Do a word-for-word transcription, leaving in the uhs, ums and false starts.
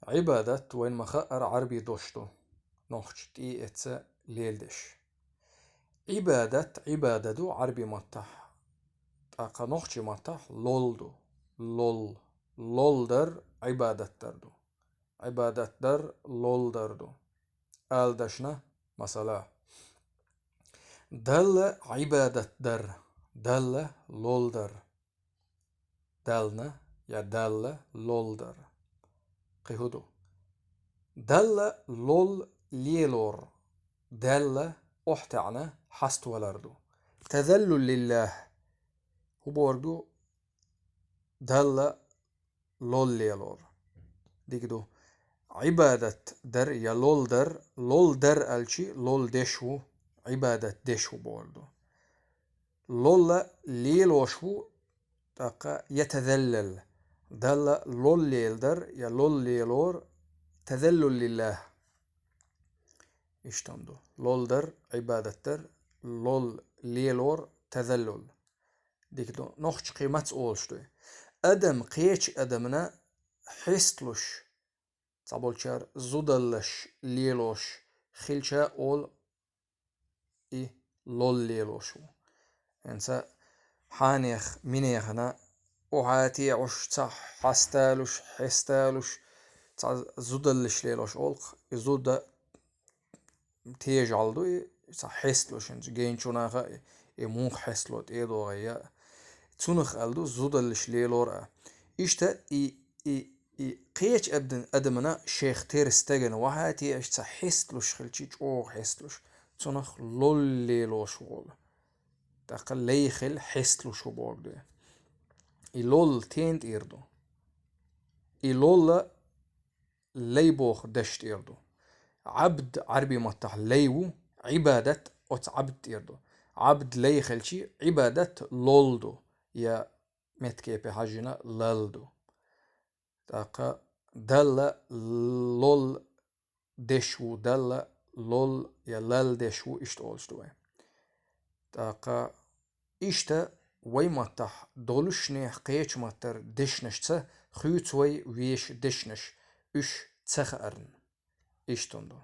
Ӏибадат вайн ма-хаъара Ӏарбий дош ду, нохча тӀеэца леладеш. Ӏибадат, Ӏибада ду Ӏарбий маттахь, тӀаккха нохчий маттахь лол ду. Лол. Лол дар Ӏибадат дар ду. Ӏибадат дар лол дар ду. Ала дашна, масала, Далла Ӏибадат дар, Далла лол дар. Дална я Далла лол дар. Кхин хӀун ду? Далла лол лелор, Далла охьатаьӀна хьаставалар ду. Тазаллул лиллахь. ХӀун бохург ду? Далла лол лелор. Дика ду. Ӏибадат дар я лол дар, лол дар аьлчи лол деш ву, Ӏибадат деш ву бохург ду. Лолла лелош ву, тӀаккха ятазаллал. Далла лол леладар я лол лелор, тазаллул лиллахь. Иштта ду. Лол дар, Ӏибадат дар, лол лелор, тазаллул. Дика ду, нохча кхин маца олуш ду. Адам кхечу адамна хьесталуш, цхьаболчара зудаллаш лелош хилча олу и лол лелош ву. ХӀинца хьанех, минехана, охьатеӀуш, цхьа хьасталуш, хьесталуш, цхьа зудаллаш лелош олу-кх, и зуда тежал ду и, цхьа хьесталуш, хӀинца генчу наха и, и муха хьестало тӀедогӀий я. Цунах аьлла ду зудаллаш лелор а. Иштта и, и, и кхечу абдан-, адамна шех тера стагана вахьа теаш цхьа хьесталуш хилчи, чӀогӀа хьесталуш, цунах лол лелош ву олу. ТӀаккха лай хила хьесталуш ву бохург ду. И лол тен тӀера ду? И лолла лай боху даш тӀера ду. Ӏабд Ӏарби маттахь лай ву, Ӏибадат оцу Ӏабд тӀера ду. Ӏабд лай хилчи, Ӏибадат лол ду, я меткепе хьажжина лал ду. ТӀаккха Далла лол деш ву, Далла лол я лал деш ву, иштта олуш ду вай. ТӀаккха иштта вай маттахь долушшехь кхечу маттара дешнашца хуьйцу вай вешан дешнаш, уьш ца хаарна. Иштта ду.